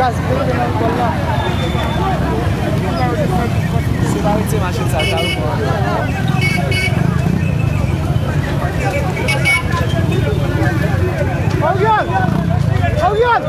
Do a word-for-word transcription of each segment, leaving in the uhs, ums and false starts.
Se pa retire machin sa, sa repran. Oriol! Oriol!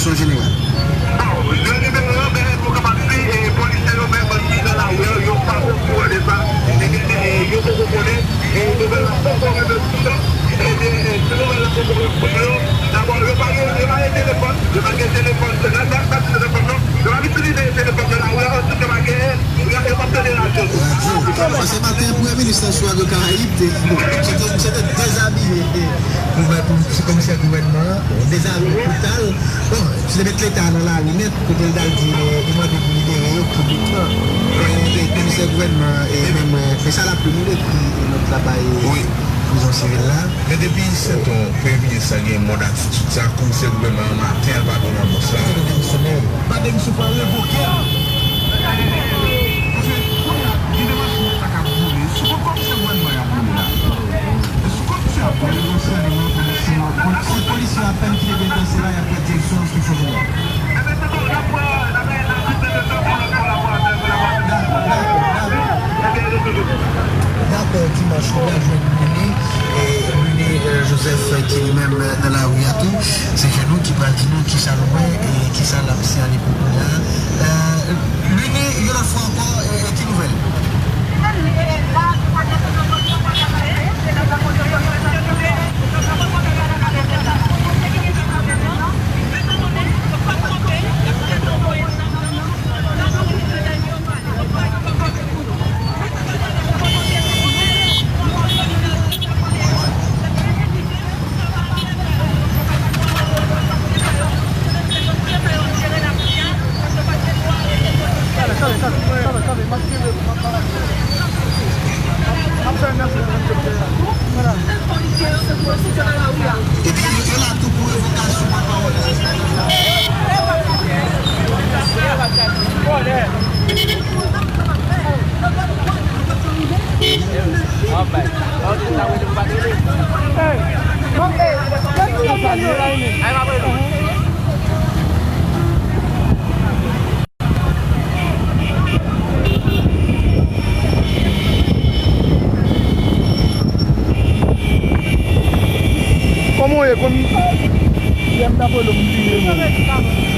Direksyon jeneral. Bon, yo libere yo, men nou kapab di, e, polisye yo, men bandi nan lari yo, yo pa okoran de sa. Ebyen, e, yo poko konnen, e, nouvèl la poko rive sou yo. Ebyen, e, si nouvèl la poko rive sou yo, dabò, yo pa gen, yo pa gen telefòn, yo pa gen telefòn, nan, nan, nan telefòn, non. Yo pa itilize telefòn nan lari a, ansuit yo pa gen Radyo, paske maten, premye minis nan sou Radyo Karayib te, bon, misye te, misye te dezabiye, e, gouvè-, pou komisè gouvènman an, dezabiye total. Bon, li te met leta nan lari nèt, kote l t al di, e, li mande pou libere yo piblikman. E, e, komisè gouvènman, e, menm, e, e sa l ap li ekri, e, nòt la bay, e, prizon sivil la. Men depi sèt an, premye minis la gen mòd atitid sa, komisè gouvènman an maten an pa vin nan pòs la. Li te demisyonnen. Pa demisyon, pa revoke l. Paske kounye a, gen de machin leta k ap boule. Sou kont komisè gouvènman y ap boule la. E sou kont misye y ap boule. Se polisye a apèn ki te gen danse la, y ap pran direksyon enstriksyon jeneral. Dakò, dakò, dakò. Dakò, Dimanch, nou pral jwenn Lunie, e, Lunie, e, Joseph, e, ki li menm, e, nan lari a tou. Se jèn nou ki pral di nou kisa l wè e kisa l ap siyale pou kounye a. E, Lunie, yon lòt fwa ankò, e, e, ki nouvèl? Epi yo la tou pou revokasyon pòtpawòl. Kòman w ye, kòm yè m t ap rele w, m bliye non.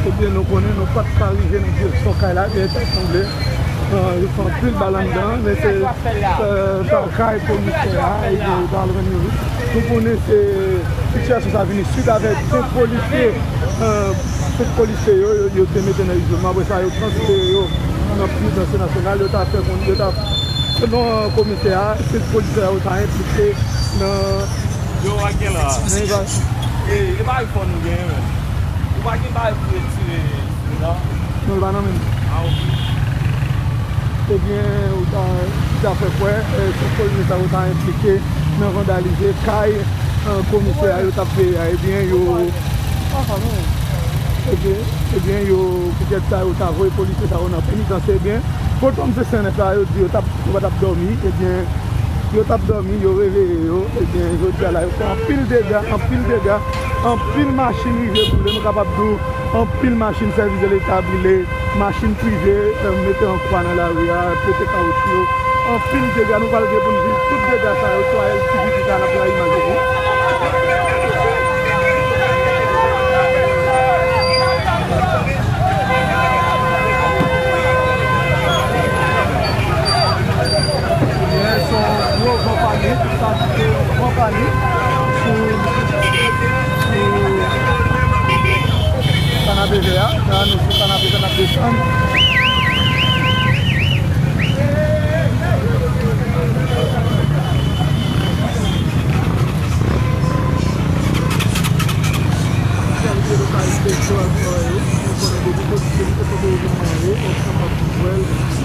Ebyen, nou konnen nou pa t ka rive nan direksyon kay la, dèyè tèt sanble. Yo fè anpil bal anndan, men se, euh, ta kay komisè a, ebyen, yo pa al jwenn li. Nou konnen se sitiyasyon sa vini swit avèk senk polisye, euh, senk polisye yo, yo, yo te mete nan izolman. Apre sa, yo transfere yo nan prizon nasyonal. Yo ta fè konn, yo ta, selon komisè a, senk polisye yo ta enplike nan Yo, w a gen la. Nan eva- E, e pa iPhone nou genyen, men. Ou pa gen bagay pou retire, non? Non, li pa nan men m. Ah, ok. Ebyen, ou ta, ou ta fè kwè, eh, se kolonèl sa yo ta enplike nan vandalize kay, eh, komisè a yo t ap peye a. Ebyen, yo, ebyen, ebyen, yo, poutèt sa, yo ta voye polisye sa yo nan penitansye. Ebyen, foto m se sènèf la, yo di yo t ap, yo pa t ap dòmi. Ebyen, yo t ap dòmi, yo reveye yo. Ebyen, jodi a la, yo fè anpil dega, anpil dega, anpil machin rive boule. Nou kapab di w, anpil machin sèvis de leta boule, machin prive, eh, mete an kwa nan lari a, pete kawoutchou yo. Anpil dega, nou pral gen pou n viv tout dega sa yo sou L T V ki ka n ap bay imaj yo pou. Ebyen, se yon gwo van panik, sa kite yon van panik sou, sou kanapevè a. La, nou sou kanapevè, n ap desann.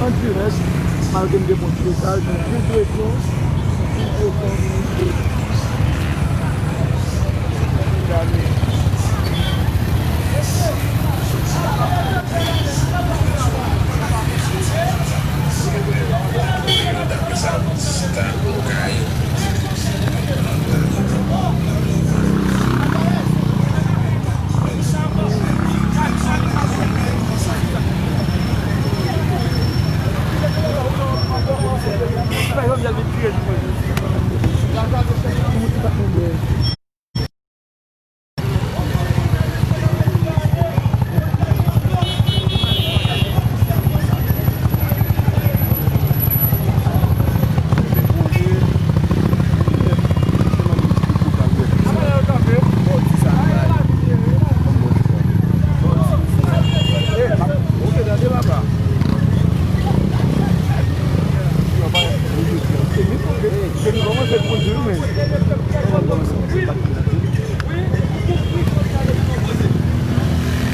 An dirèk, malgre m Bon, total, nou vin presyon, vin presyon, vin presyon.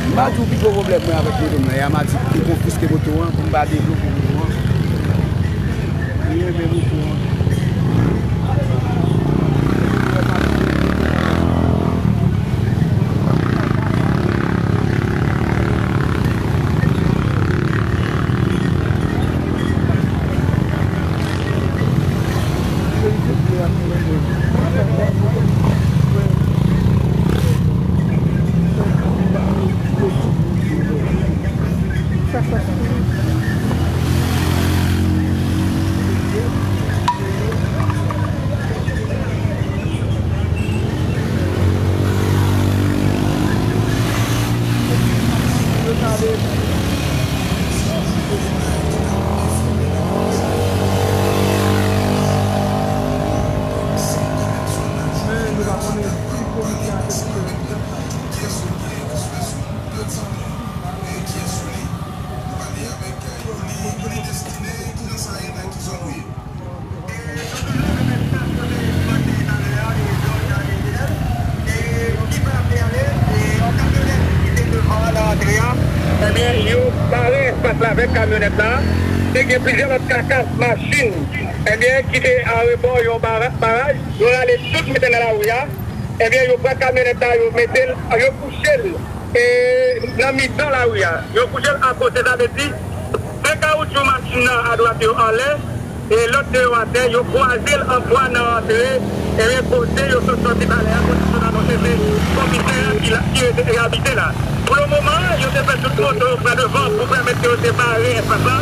M pa di w pi gwo pwoblèm mwen avèk moto m nan, e Amatik ki konfiske moto an pou m pa devlope moto an. Li renmen moto an. Ebyen, yo bare espas la avèk kamyonèt la. Te gen plizyè lòt kakas machin, ebyen, ki te arebò yon bara-, baraj. Yo rale tout mete nan lari a. Ebyen, yo pran kamyonèt la, yo mete l, yo kouche l, e, nan mitan lari a. Yo kouche l akote, sa vle di, de kawoutchou machin nan adwat yo anlè, e lòt de yo atè, yo kwaze l an bwa nan antre, ebyen, kote yo sot sòti palè a, kote yo anonse se komisè a ki la, ki rete, ki abite la. Pou le moman, yo te fè tout moto yo pran devan pou pèmèt ke yo te bare espas la.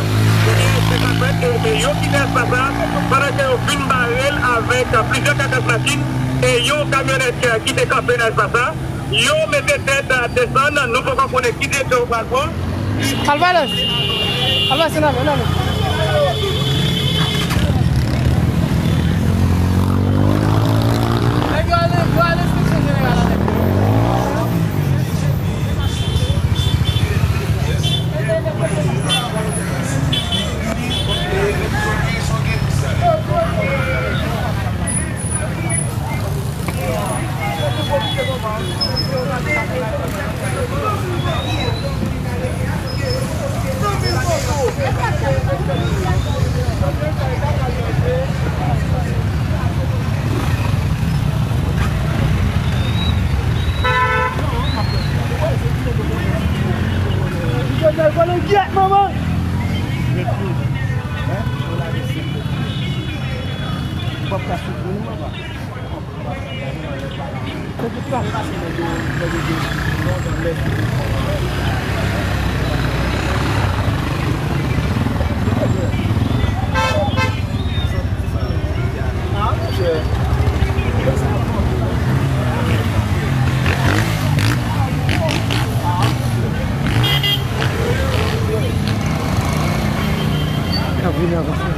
Ebyen, se sa k fèt ke se yo kite espas la, pandan ke yo fin bare l avèk plizyè kakas machin e yon kamyonèt ki te kanpe nan espas la. Yo mete tèt desann, nou poko konnen ki direksyon yo pral pran. Alvarez! Alvarez, se nan men, nan men. Nèg yo al, yo al enspeksyon jeneral avèk yo. Yo te vole gyèt, manman! K ap vini avanse.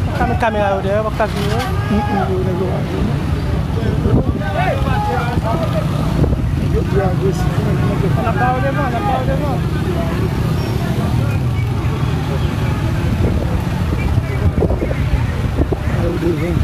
Pa ka met kamera yo dèyè, pa ka vini yo. Yo pi agresif. N ap ba yo devan, n ap ba yo devan. Ba yo devan.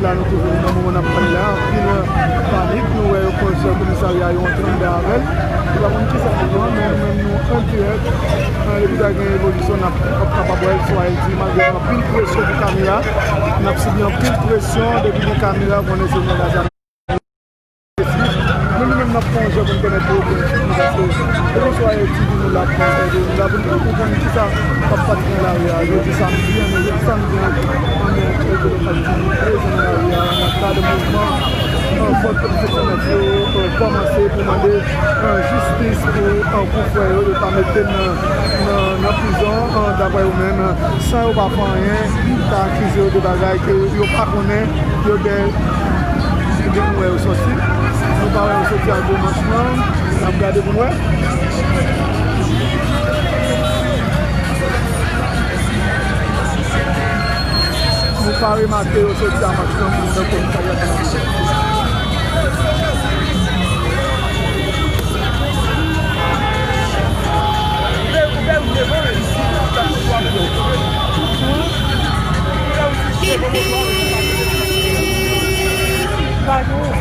La nou twouve nou nan moman n ap pale la, anpil panik, nou wè yo pran komisarya yo antre anndan avè l. Nou pa konn kisa nou pran, men nou menm nou an dirèk. Depi ta gen evolisyon, n ap, n ap kapab wè l sou Ayiti, malgre anpil presyon pou kamera. N ap sibi anpil presyon depi gen kamera, konnen se nèg a zam. Nou, nou menm, n ap fè yon jan pou n pèmèt yo byen fini, paske se konswa yo di nou la pou n sèvi, nou la pou n konprann kisa k ap pase nan lari a. Jodi samdi an, men jodi samdi an, ann, ann, ann, ann, ann, prezan nan lari a, n ap gade mouvman, ann, fòs pwotèksyon nèt yo, ann, kòmanse pou mande, ann, jistis pou, ann, pou frè yo, yo pa mete nan, nan, nan prizon, ann, daprè yo menm, ann, san yo pa fè anyen, ta akize yo de bagay ke yo pa konnen, yo gen, gen nou wè yo sòti. Nou pa wè yo sòti a gwo manch lan. N ap gade pou n wè. Nou pa remake yo sòti a manch lan pou nou wè komisarya Kanal.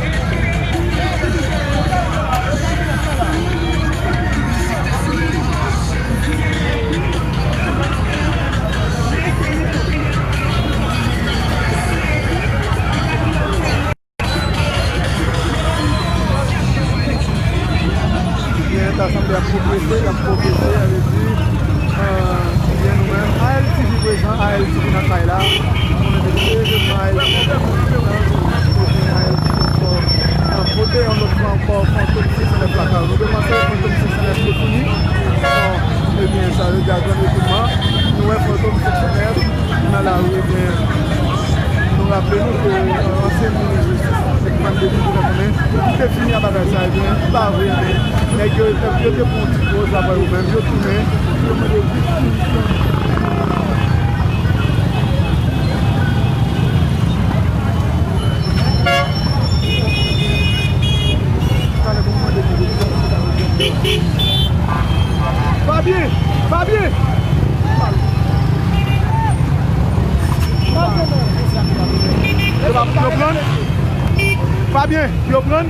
Byen, ta sanble ap pwogrese, l ap pwogrese, sa vle di, euh, byen nou menm. A L T V prezan, A L T V nan kay la. Nou konnen depi evenman A L T V, A L T V ankò, euh, pote yon lòt fwa ankò, Fantom senk san nèf lakay ou. Nou te panse Fantom senk san nèf te fini. Bon, ebyen, sa vle di a grann evenman. Nou wè Fantom senk san nèf nan lari, ebyen, nou raple nou ke, euh, ansyen minis jistis, Sèk Mandeli, ki te fini a bagay sa, ebyen, li pa vre, men nèg yo, yo te pran ti poz la, pa yo menm, yo tounen, yo mande jistis. Fabien! Fabien! Yo pa, yo pran? Fabien, yo pran?